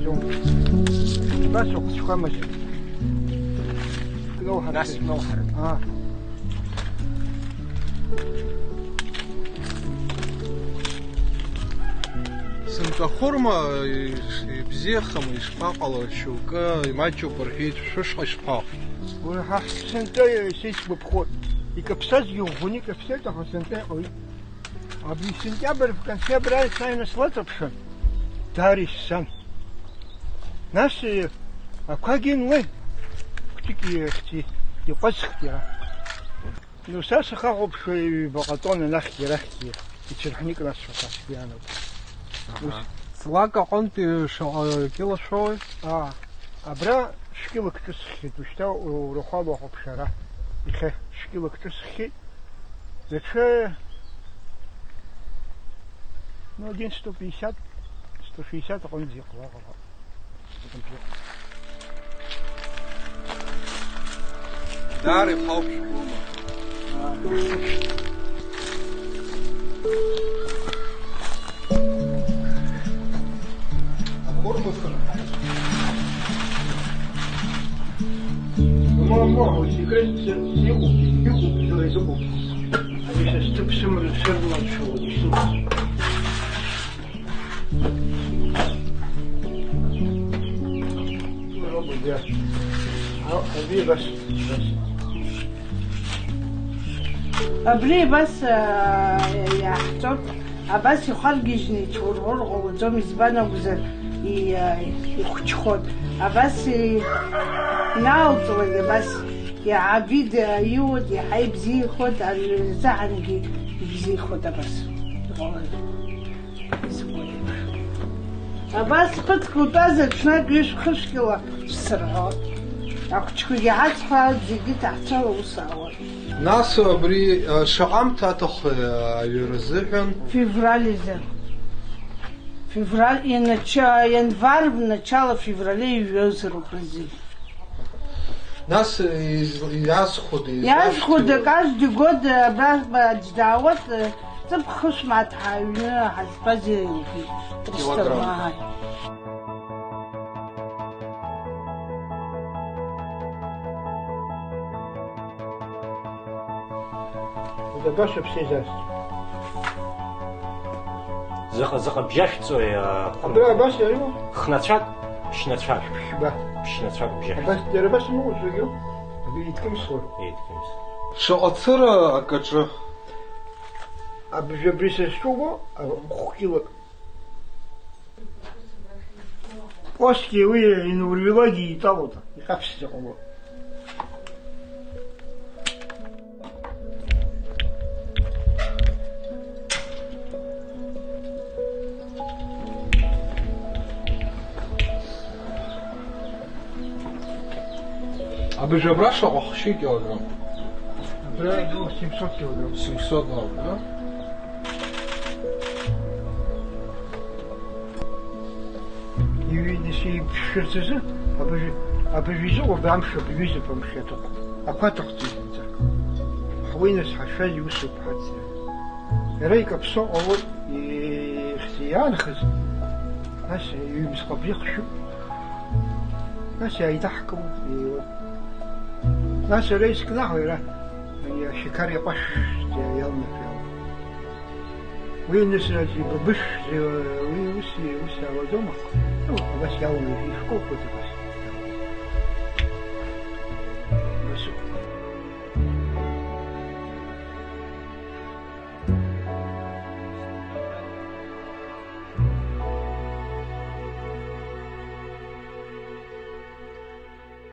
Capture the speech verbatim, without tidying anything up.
Абас ухәыҷқәа мыжьа. Кноуҳарцы. Нас кноуҳарцы. Аа. Сынтәа ахәырма ибзиахама, ишԥаҟало, шьоукы имаҷуп рҳәеит, шәышҟа ишԥаҟоу? Уи ҳа сынтәа исеиҵбыԥхоит. Икаԥсазгьы ӷәӷәаны икаԥсеит, аха сынтәа иҟалеит. Абри сентиабр в конце абра сааины слаҵаԥшын, даара иссан. Нас, э, ақәагьы нуеи, хәыҷык ихьӡи, иҟәазхт иара. Ну, са сахахәаԥшуа ҩбаҟа тонна анахьгьы арахьгьы ицәырҳәны икрасуа ҳәа сгәы иаанагоит. Аҳа. Ус. Ҵлак аҟынтәи шаҟа кьыла шәоуи? Аа, абра шәкьылак ҿысххьеит, ушьҭа урахәала ухәаԥшуа ара. Иахьа шәкьылак ҿысххьеит. Даҽа, ну, один сто пятьдесят, сто шестьдесят аҟынӡа иҟалар. Даара ихауп шәҟәыма. Ахәырма сырҳаит. Ма, ма, секрет иҟоуп, иҟоуп, џьара изыҟоуп. Ани са сҭыԥ сыманы сырманшәалоит, исымоуп. Абри абас, абас. Абри абас, аа, иаҳҵоит. Абас ихәаргьежьны ичурҳәыр ҟалаӡом, избан акәзар, и-, ихәыҷхоит. Абас и-, инаалҵуагь абас иаҳа абри даиуеит, иаҳа ибзиахоит, ари рзаҳангьы ибзиахоит абас. Абас ԥыҭк утәазар, ҽнак ҩышә-хышәкьала шәсырҳәоит. Ахәыҷқәагьы ҳацхраауеит, зегьы ҭаацәала аус аауеит. Нас абри, а, шаҟа амҭа аҭаху, а, аҩра азыҳәан? Февраль изы. Февраль, инача-, январь, начало февраля иҩозароуп рзы. Нас из-, иазхәыда, иазхәыда, иазхәыда, каждый год, э, абра, э, аӡә даауеит, э, ҵыԥх хышә мааҭ ҳаҩны ҳазтәаз еилгеит. Килограмм. Ресторан. Убри абас уԥсы изасҭо. Заҟа, заҟа бжьашәҵои, а, абра абас иаҩу? Хнацәак, ԥшьнацәак. Ԥшьба. Ԥшьнацәак бжьашәҵоит. Абас, дара абас имоуцәагьоу, абри еидкымсуа. Еидкымс. Шаҟа цыра акаҿы? Абжа абри сызҿуго, а, хәкьылак. Усгьы уи инурҩуагьы итәалоуп, иҟаԥшьӡа ҟало. Абыжә абра шаҟа хшьи килограмм? Абра, ну, семьсот килограмм. Семьсот, ладно, да? Иҩны сеиԥшырц азы, абыжә-, абыжә изыҟоуп, амш абыҩызоуп, амш иаҭахуп. Ақәа аҭахӡам зынӡа. Ҳуеинас ҳашәаз иусуп ҳацра. Иара икаԥсо ҟалоит, ихьӡ иаанхаз, нас ҩымз ҟаԥшьы хшәуп. Нас иааидаҳкылоит, ииуеит. Нас иара искнаҳау, иара ашьақар иаҟәашәӡа иалнашәо. Уи нысразы ибыбышәзар, уи ус, ус ауаӡома? Ну, абас иаланы ишәкылкәоит абас.